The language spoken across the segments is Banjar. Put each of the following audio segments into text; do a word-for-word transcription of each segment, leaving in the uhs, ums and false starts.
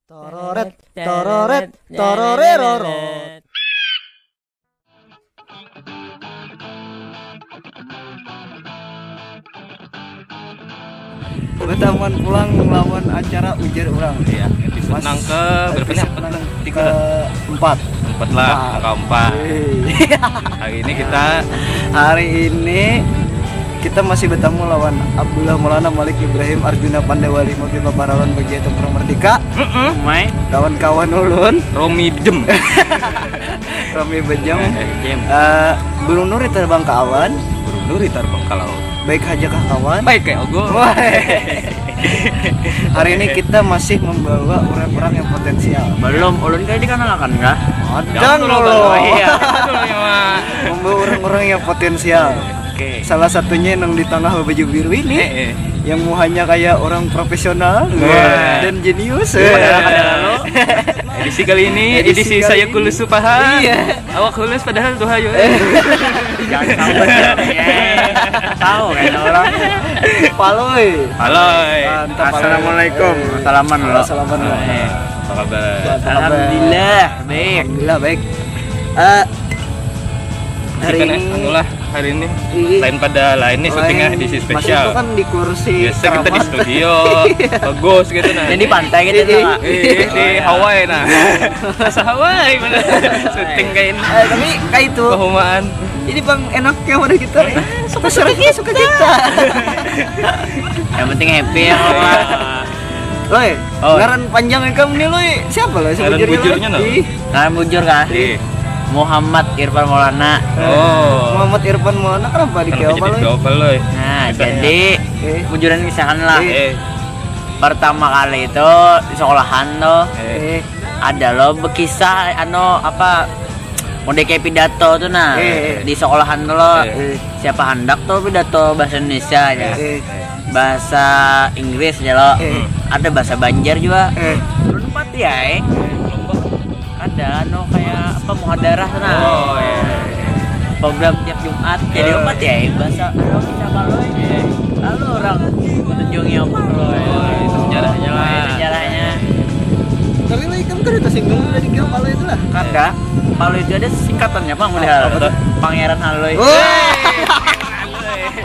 Tororet, tororet, tororerorot. Batamuan pulang lawan acara ujar urang. Iya, episode nang ke berapa nih? Episode nang tiga, keempat. Empat lah, angka empat. Hari ini kita, hari ini kita masih bertemu lawan Abdullah Maulana Malik Ibrahim Arjuna Pandawa lima Bima Paralon bagi itu Pramardika. Heeh. Mai. Kawan-kawan ulun. Romi Jem. Romi Bejem. Eh, Jem. Eh, burung nuri terbang ke awan. Burung nuri terbang ke laut. Baik haja kah kawan? Baik kayak ogo. Wah. Hari ini kita masih membawa orang-orang yang potensial. Belum, ulun kayak dikenalkan kah? Ada. Jangan dulu, loh. Oh, iya. Dulu ya, Mak. Membawa orang-orang yang potensial. Oke. Salah satunya yang di tengah baju biru ini, eh, eh, yang muhanya kayak orang profesional, wah, dan jenius. Iya. Padahal ada lalu. Edisi kali ini, edisi, edisi kali saya ini. Kulusu paha. Iya. Awak hulus padahal tuh hayu. Jangan sampai ya. Tahu kan orang. Palui. Palui. Mantap, Palui. Assalamualaikum. Eh, salaman lo. Salaman lo. Eh, apa kabar? Apa kabar? Alhamdulillah, baik. Alhamdulillah, baik. Eh, hari ini, anu lah, hari ini. Ih. Lain pada lain nih syutingnya, lain. Edisi spesial. Masih itu kan di kursi. Biasa kita di keramat. Studio, bagus gitu nah. Jadi pantai gitu. Ih, nah, Kak. Ih, di Hawaii nah. Asa Hawaii mana? Syuting kayak ini. Eh, tapi kayak itu. Kehumaan. Ini bang enak yang mana kita. Suka-suka kita. Yang penting happy ya, Kak. Loi, oh, ngaran panjang ikam nih, Loi. Siapa, Loi, ngaran sebujurnya, bujurnya, Loi? Ih. Ngaran bujur kah? Ih. Muhammad Irfan Maulana. Oh. Muhammad Irfan Maulana kenapa di Kenapa Kiopa, jadi Loi? Kiopa, Loi? Nah, misalnya. Jadi, eh, bujuran misalkan lah. Eh. Pertama kali itu di sekolahan tuh. Eh. Eh. Ada lo bekisah anu apa, model kayak pidato tuh nah, eh, eh, di sekolahan tuh lo. Eh. Siapa handak tuh pidato bahasa Indonesia aja. Eh. Bahasa Inggris ya lo. Eh. Ada bahasa Banjar juga. Eh. Ulun pati ya, eh. Ada anu kayak apa, muhadarah tuh nah. Oh, iya. Program tiap Jumat. Jadi, eh, umat ya, bahasa anu kita kalau ini. Lalu orang menunjungi apa lo? Oh, itu sejarahnya lah. Sejarahnya. Tapi lo ikam kan udah singgung dari Kio Palo itu lah. Kada. Palo itu ada singkatannya, Bang, udah. Apa tuh? Pangeran Haloi. Woi.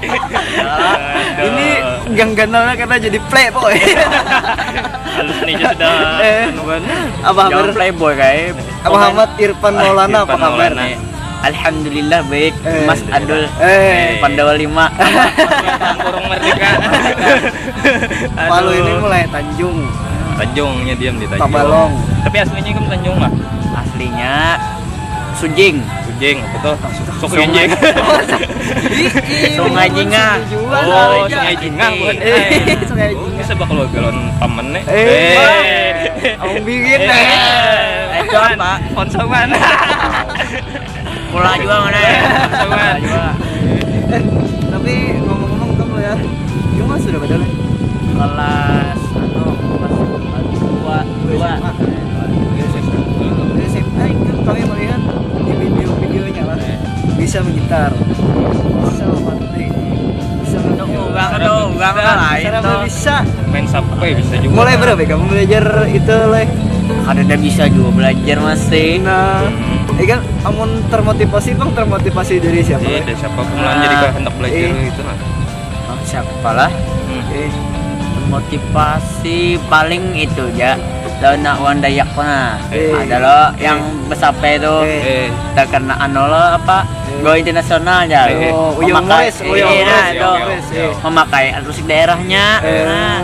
Aduh. Ini yang ganalnya karena jadi playboy. Halus nih, sudah, eh, anu kan. Apa kabar? Jangan playboy, kayak. Apa Muhammad Irfan Maulana, apa kabar? Irfan Maulana. Alhamdulillah, baik. Eh. Mas Adul. Eh. Pandawa lima. Burung Merdeka. Palo ini mulai Tanjung. Tanjungnya diam di Tanjung. Tabalong. Tapi aslinya ikam Tanjung lah. Aslinya Sujing. Sujing, apa tuh? Sok Sungai. Sungai. Ih, ih, Sungai Jingah. Sungai Jingah. Oh, Sungai Jingah, bukan. Eh, Sungai Jingah. Oh, bisa bakal galon paman nih. Eh. Eh. Awang bingit, eh. Eh, itu apa? Konsoman. Pula juga mana? Konsoman. Pula juga. Eh, tapi ngomong-ngomong, kamu ya, Juma sudah pada lah. Kelas, anu, kelas dua, dua. S M A. S M A itu kami melihat di video-videonya lah. Bisa menggitar, bisa memantik, bisa menggitar. Ugang tuh, ugang tuh lain tuh. Bisa. Main sapai bisa juga. Mulai berapa kamu belajar itu, Leh? Kada ada bisa juga belajar masih. Nah, ya kan, amun termotivasi, Bang, termotivasi dari siapa, Leh? Iya, dari siapa pun lah, jadi kayak hendak belajar gitu lah. Bang, siapa lah? Hmm. Eh, motivasi paling itu ja. Lawan nak wan Dayak nah. Eh. Ada lo yang besape tu. Eh. Terkena anu lo apa? Eh. Go internasional ja. Eh. Oh, Uyong Mores, Uyong Mores, Uyong Mores, eh. Memakai alat musik daerahnya. Eh. Nah,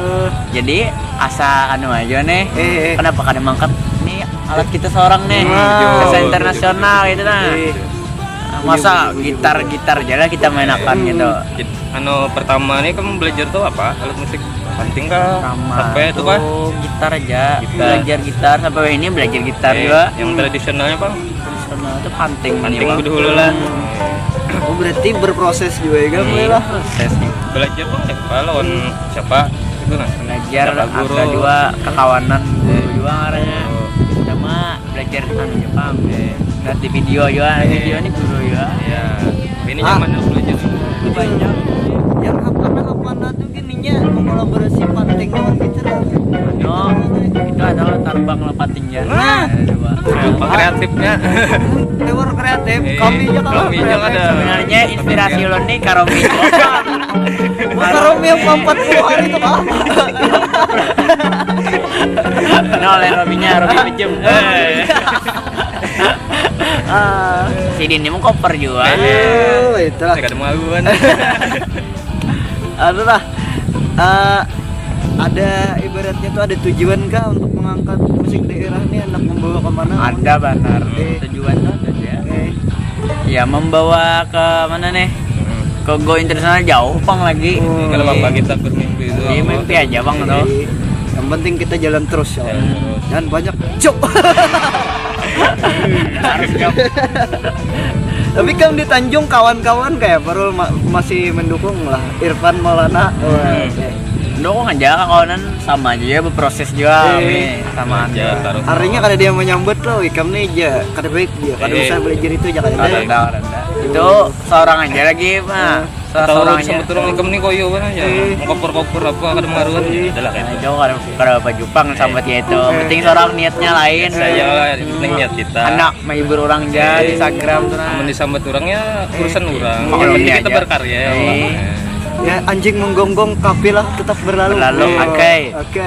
jadi asa anu aja nih. Eh, eh. Kenapa kada mangkat? Nih Alat kita seorang nih. Nah. Bahasa internasional gitu nah. Masa gitar-gitar aja lah kita mainakan gitu. Anu, pertama nih kamu belajar tuh apa? Alat musik panting kah? Sampai itu kah? Gitar aja. Gitar. Belajar gitar sampai ini belajar gitar juga. Yang tradisionalnya, Bang? Tradisional itu panting. Panting dulu lah. Oh, berarti berproses juga ya, Bang? Iya, lah. Proses nih. Belajar, Bang, siapa lawan siapa? Itu nah. Belajar ada juga kekawanan guru juga ngaranya. Sama belajar anu Jepang deh. Lihat di video juga, video ini guru juga. Ya. Ini ah. Nyaman belajar. Banyak. Yang apa nah apa nah tuh gininya mengkolaborasi panting lawan gitu. No, itu adalah tarbang lepat tinggi. Nah, kreatifnya. Lewat kreatif. Iya, kami aja kalau kami aja ada. Sebenarnya inspirasi lo nih karomi. Karomi yang empat puluh hari itu apa? Nah, oleh rominya romi pejem. Eh. Ah, si Dini mau koper juga. Oh, itulah. Saya kada maluan. Anu lah. Uh, ada ibaratnya tuh ada tujuan kah untuk mengangkat musik daerah nih anak membawa kemana? Ada benar. Eh. Tujuan tuh ada ya. Eh. Ya membawa ke mana nih? Ke go internasional jauh pang lagi. Oh. Kalau apa kita bermimpi itu. Iya, mimpi aja bang tuh. Yang penting kita jalan terus ya. Dan banyak cok. Tapi kan di Tanjung kawan-kawan kayak Parul ma- masih mendukung lah Irfan Maulana. Dukung aja kawanan sama aja ya berproses juga kami sama aja. Harinya kada dia menyambut lo ikam nih aja kada baik dia kada usah belajar itu aja kada ada. Itu seorang aja lagi mah. Salah seorang sama turun ikam nih koyo kan aja. Mengkopor-kopor apa kada mengaruh kan. Adalah kayak itu. Jauh kada kada apa jupang sama dia itu. Penting seorang niatnya lain. Saya lah penting niat kita. Anak menghibur orang aja di Instagram tuh nah. Amun disambat orang ya urusan orang. Yang penting kita berkarya ya. Ya anjing menggonggong kafe lah tetap berlalu. Berlalu, oke. Oke.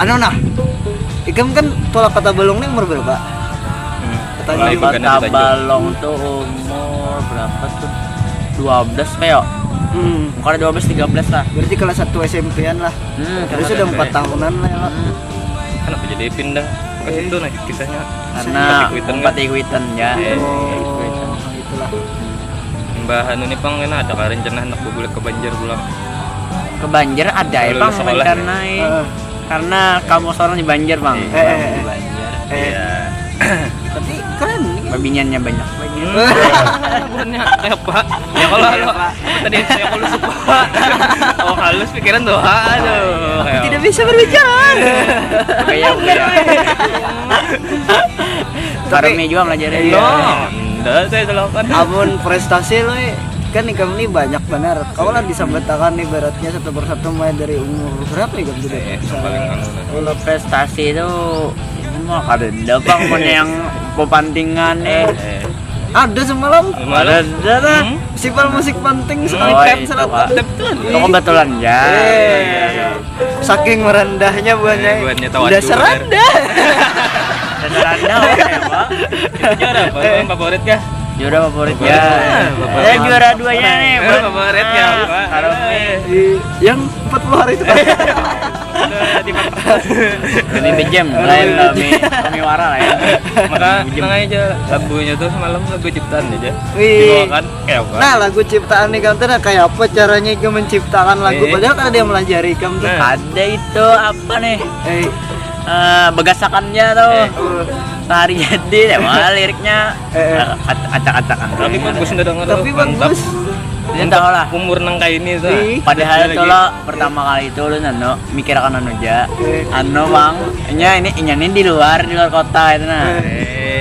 Anu nah, ikam kan tolak kata balong nih umur berapa? Kata balong tuh umur berapa tuh? Dua belas kayak. Hmm. Bukan dua belas tiga belas lah. Berarti kelas satu S M P-an lah. Hmm, Terus sudah empat tahunan lah ya. Hmm. Kenapa jadi pindah ke situ nah kisahnya? Karena empat ikuitan ya. Oh, itulah. Mbah anu nih pang kena ada kah rencana hendak bubulik ke Banjar pulang? Ke Banjar ada ya pang rencana. Uh. Karena kamu seorang di Banjar bang. Eh, eh, eh. Iya. Tapi keren. Babinyannya banyak. Babinyannya kayak apa? Ya kalau kalau tadi saya kalau suka. Oh halus pikiran tuh. Aduh. Tidak bisa berbicara. Kayak Karena juga melajari. Iya. Enggak, saya doakan. Amun prestasi lo kan ikam ini banyak benar. Kau lah disambatakan ibaratnya satu persatu mulai dari umur berapa ikam sudah? Eh, paling anu. Kalau prestasi itu semua kada ada bang, mana yang pepantingan eh. Ada semalam. Ada ada. Hmm? Sipal musik panting sekali oh, tap salah tap tuh. Kebetulan ya. Eh. Saking merendahnya buahnya. Eh, buahnya tahu. Udah seranda. Udah seranda apa? Juara apa? Eh. Favorit kah? Juara favorit ya. Ya juara duanya nih. Eh, favorit ya. Yang empat puluh hari itu. Kami bejam, lain kami kami wara lah ya. Maka tenang aja lagunya tuh semalam lagu ciptaan aja. Wih. Dibawakan kayak apa? Nah, lagu ciptaan nih kan tuh kayak apa caranya itu menciptakan lagu eh. Padahal kan ada yang melajari kamu tuh. Nah. Ada itu apa nih? Eh, uh, begasakannya tuh. Eh. Sehari jadi ya, liriknya eh, eh. Acak-acak. Tapi bagus sudah dengar. Tapi bagus. Dia tahu lah. Umur nang kayak ini tuh. Padahal tuh lo pertama kali itu lo nano mikir akan anu aja. Anu bang, nya ini inya ini di luar di luar kota itu nah.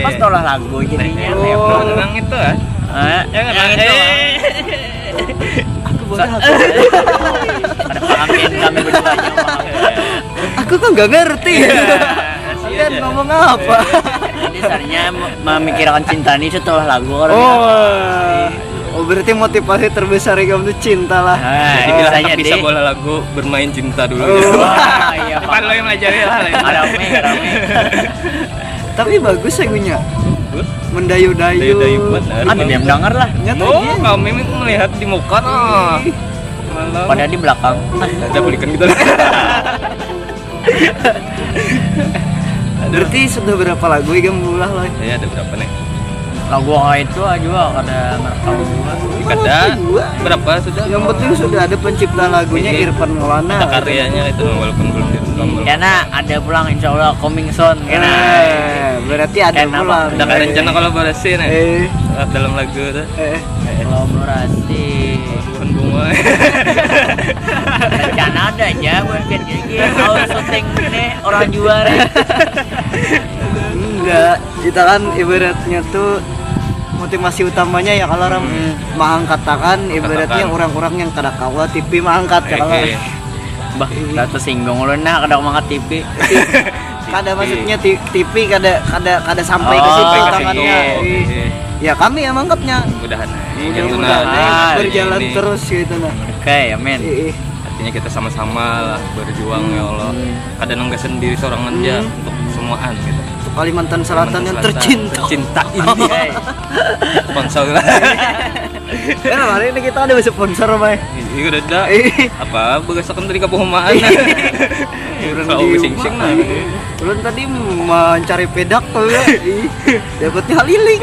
Pas tolak lagu jadinya. Oh, nang itu ah. Eh, yang itu. Aku bodoh. Ada paham kami berdua aja. Aku kok gak ngerti. Iya. Kalian ngomong apa? Dasarnya memikirkan cinta ini setelah lagu orang. Oh. Oh berarti motivasi terbesar kamu tuh cinta lah. Nah, jadi bisa, bisa bola lagu bermain cinta dulu. Oh. Wah, iya. Depan lo yang melajari lah. Rame, rame. Tapi bagus lagunya. Mendayu-dayu. Ada yang dengar lah. Nyata oh, kami melihat di muka nah. Padahal di belakang. Ada belikan gitu. Berarti sudah berapa lagu ikam meulah, Loy? Ya, ada berapa nih? Lagu itu aja kada merekam juga. Kada. Berapa sudah? Yang penting sudah ada pencipta lagunya, Irfan Maulana. Ada karyanya itu, walaupun belum direkam. Ya nah, ada pulang, insya Allah coming soon. Nah, berarti ada pulang. Ada rencana kolaborasi nih. Eh. Dalam lagu tuh. Eh. Kolaborasi. Bukan bunga. Rencana ada aja, bukan kayak gini. Mau syuting ini orang juara. Enggak, kita kan ibaratnya tuh motivasi utamanya ya kalau orang hmm. mengangkatakan ibaratnya orang-orang yang kada kawa T V mengangkat ya kalau eh, eh. Bah, kita tersinggung lu nah kada mengangkat T V. Kada maksudnya T V kada kada kada sampai oh, ke situ tangannya. Iya. Ya kami yang mengangkatnya. Mudahan. Mudah-mudahan ah, berjalan ini. Terus gitu nah. Oke, okay, amin. Iya. Artinya kita sama-sama lah berjuang hmm. Ya Allah. Kada nang gasan diri seorang aja hmm. Untuk semuaan gitu. Untuk Kalimantan Selatan yang tercinta. Tercinta ini. Sponsor lah. Karena hari ini kita ada sponsor, Mai. Iya udah ada. Apa bagasakan tadi kapuhumaan. Urang di sing-sing nah. Ulun tadi mencari pedak tuh ya. Dapatnya haliling.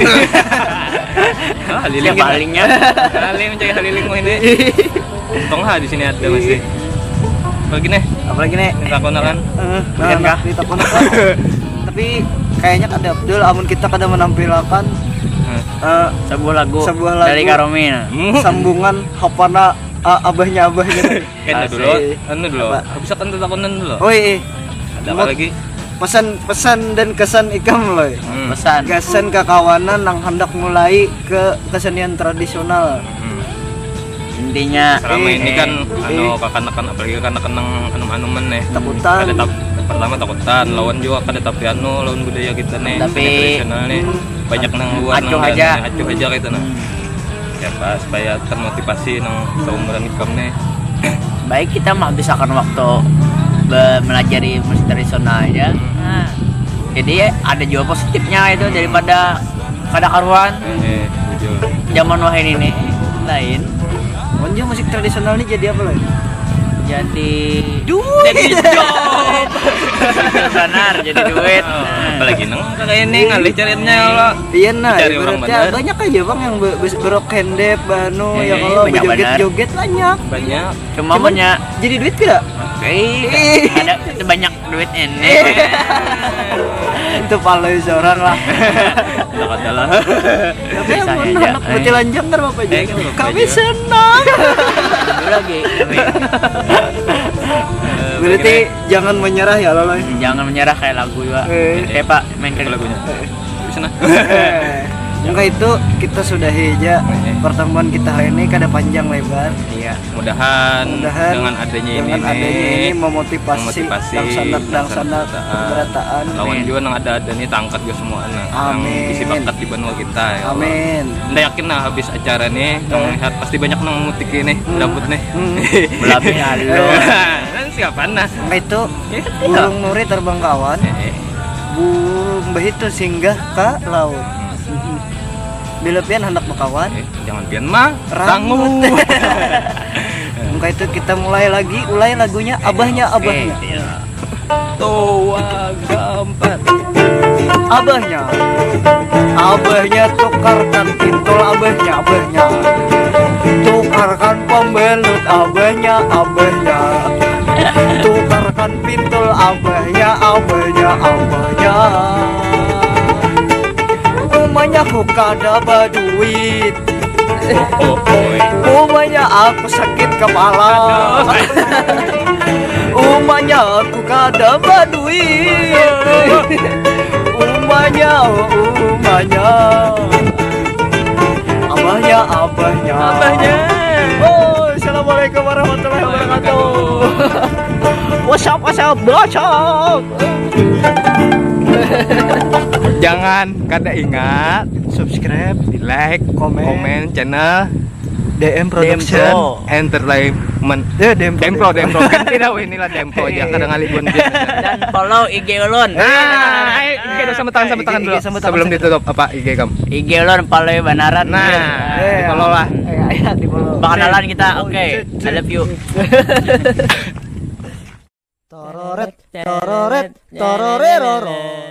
Ah, haliling. Siapa halilingnya? Haliling mencari haliling mau ini. Untung ha di sini ada masih. Apalagi nih? Apalagi nih? Takonakan. Heeh, nah, takonakan. Tapi kayaknya kada Abdul amun kita kada menampilkan uh, sebuah lagu sebuah lagu dari Karomi nah. Sambungan hapana uh, abahnya abahnya. Kan dulu, anu dulu. Bisa kan tetakonan dulu. Oh iya. Ada apa lagi? Pesan pesan dan kesan ikam loh. Hmm. Pesan. Gasan kakawanan nang hendak mulai ke kesenian tradisional. Hmm. Intinya selama ini kan eh, anu eh. Kakanakan apalagi kakanakan nang anu-anuman nih. Takutan. Kada tap, pertama takutan, lawan juga kada tapi anu lawan budaya kita nih. Tapi tradisional nih. Hmm. Banyak nang luar acuh aja. Acuh aja gitu nah. Hmm. Ya Pak, supaya termotivasi nang seumuran ikam nih. Baik kita mah bisa kan waktu melajari musik tradisional aja. Hmm. Nah, jadi ya, ada juga positifnya itu daripada kada karuan. Eh, zaman wahini nih lain. Mun jua musik tradisional nih jadi apa lagi? Jadi duit. Jadi job. Benar, jadi duit. Oh, nah. Apalagi nang kayak ini ngalih cariannya lo. Iya nah, cari orang benar. Banyak aja bang yang berok handep, banu, eh, ya kalau berjoget-joget banyak. Banyak. Cuma punya jadi duit tidak? Eh, ada banyak duit ini. Itu palui seorang lah. Takut lah. Tapi yang pun anak kecil lanjang kan apa aja? Eh, kami senang. Lagi. Berarti jangan menyerah ya lo. Jangan menyerah kayak lagu juga. Eh. Kayak Pak main ke lagunya. Bisa nah. Eh. Maka itu kita sudahi aja pertemuan kita hari ini kada panjang lebar. Iya. Mudahan, mudahan dengan adanya ini, dengan adanya ini memotivasi, memotivasi dangsanak dangsanak berataan. Lawan juga nang ada ada nih tangkat juga semua anak. Amin. Nang bisi bakat di banua kita ya Allah. Amin. Nda yakin nah habis acara nih, nang lihat pasti banyak nang mutik ini, hmm. Dapet nih. Hmm. Belabi alo. Kan siapa nah? Nah, itu burung nuri terbang kawan. Eh, eh. Burung behitu singgah ke laut. Hmm. Bila pian hendak bakawan, eh, jangan pian mah rangut. Maka itu kita mulai lagi, mulai lagunya abahnya, abahnya. Iya. Tua gampar. Abahnya. Abahnya tukarkan pintul abahnya, abahnya. Tukarkan pembelut abahnya, abahnya. Tukarkan pintul abahnya, abahnya, abahnya. Umanya aku kada baduit. Umanya aku sakit kepala. Umanya aku kada baduit. Umanya, umanya. Abahnya, abahnya. Abahnya. Oh, assalamualaikum warahmatullahi wabarakatuh. What's up, what's up, what's up? Jangan kada ingat subscribe, di like, komen, komen channel D M Production Entertainment. Ya, D M Pro, D M Pro. Kan tidak, inilah D M Pro aja, kada ngalih gun. Dan follow I G ulun. Nah, ayo, I G sama tangan, sama tangan dulu. Sebelum ditutup apa I G kamu? I G ulun follow banaran. Nah, di follow lah. Bakalan kita, oke. I love you. Tororet, tororet, tororeroro.